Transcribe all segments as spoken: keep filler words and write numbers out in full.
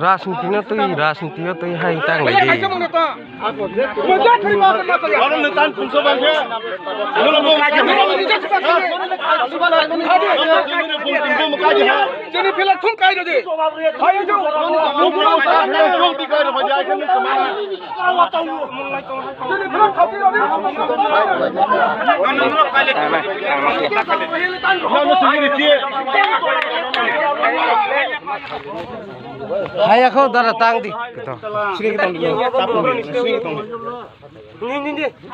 Rajniti no twi, rajniti no twi hai tang lai di. Chini phila thum kai rodi. Hai jo. Haya kho dara tang di.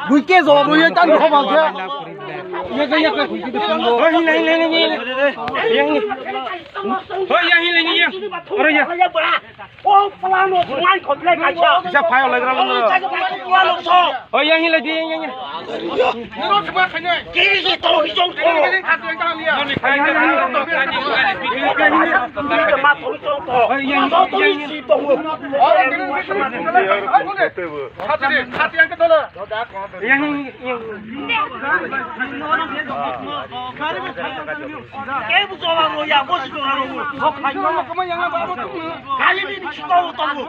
Buike jawab rwi tang di kho bang khe. Hoi, ya, hile, hile, hile. Hoi, ya, hile, hile. Oro ya. O plano ngai khotle kaisa. Kisa phai olai gra lo. Kaisa phai olai gra lo. O yang hilai di, yang, yang, yang. Kiri si to hi jong to. Ma to hi jong to. To to si to. Yang, yang, yang. Kebo jora rw ya, bo si jora rw. Kali ni bisingo tongo.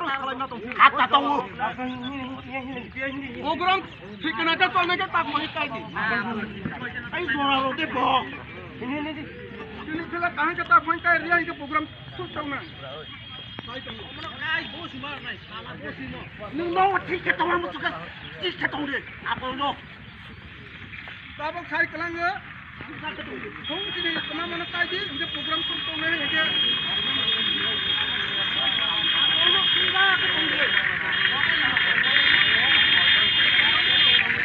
Kata tongo. Program thik kana ta tolna ke tak mani kai di. Ai jora rw de bo. Ini, ini, ini. Ini kela kahan ke tak mani kai riya ke program sut tong na. Nung no thik ke tong mo suka. Thik ke tong de. Apo no. Tabok sai kwlango. Hum, tini tama mano tai di, hingke program song tongnai hingke.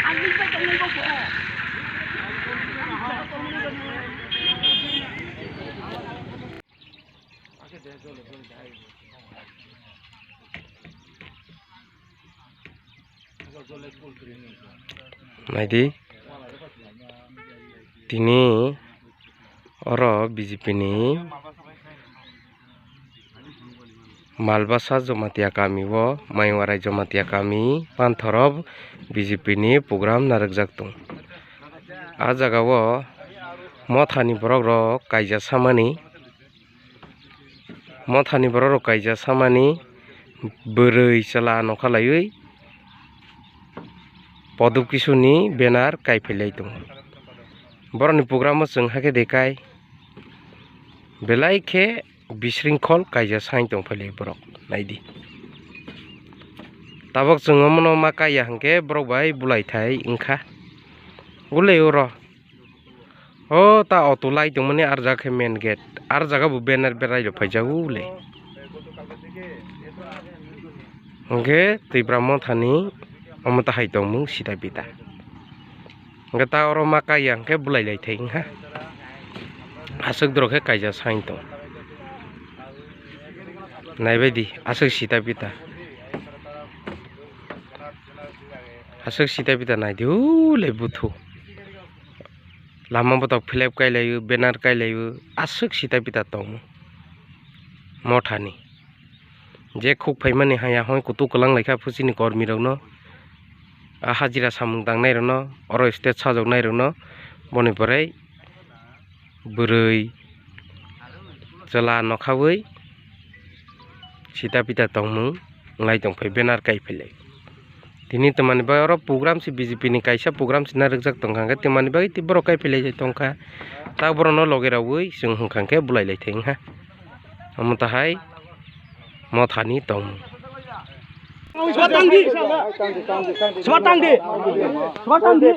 Ang ni sai tongnai bo. Naidi, tini oro B J P ni Malbasa Jamatia kami o, Maiwarai Jamatia kami, Panthorop B J P ni program narwkjak tong. A jaga o mothani borok rok kaija samani. Mothani borok rok kaija samani bwrwi chwla nokha laiwi Padub Kisuni banner kai phailai tongo. Borokni program o chwng hakhe de kai belai khe bisringkhol kaija sai tong phailai borok naidi. Tabok chwng omono ma kaiya hwnkhe borok bai bwlaithai wngkha. Ulei oro. O ta auto lai tongmani ar jaga khe main gate. Ar jaga bo banner berai rok phaijago le. Hwnkhe Tipra mothani omo ta hai tongmung sita pita. Hwnkhe ta oro ma kaiya hwnkhe bwlai lai thai wngkha. Aswk dorok khe kaija sai tong. Naibaidi aswk sita pita. Aswk sita pita naidi ulei buthu. Lama botok flap kailaio, banner kailaio, aswk sita pita tongo mothani. Je khuk phaimani haya hoi kutuk kwlang laikha phuchini kormi rokno, a hajira samung tangnai rokno, oro stage sajoknai rokno, boni pore bwrwi chwla nokhawi sita pita tongmung wngwi tongphai, banner kai phailai. Tini twmani bagwi oro program se B J P ni kaisa program se narwkjak tongkha, hwnkhe twmani bagwi tei borok kai phailai tongkha. Tak borokno loge raui chwng hwnkha hwnkhe bwlai lai thai wngkha. Omo tahai mothani tongmung. Swatang di. Swatang di. Swatang di.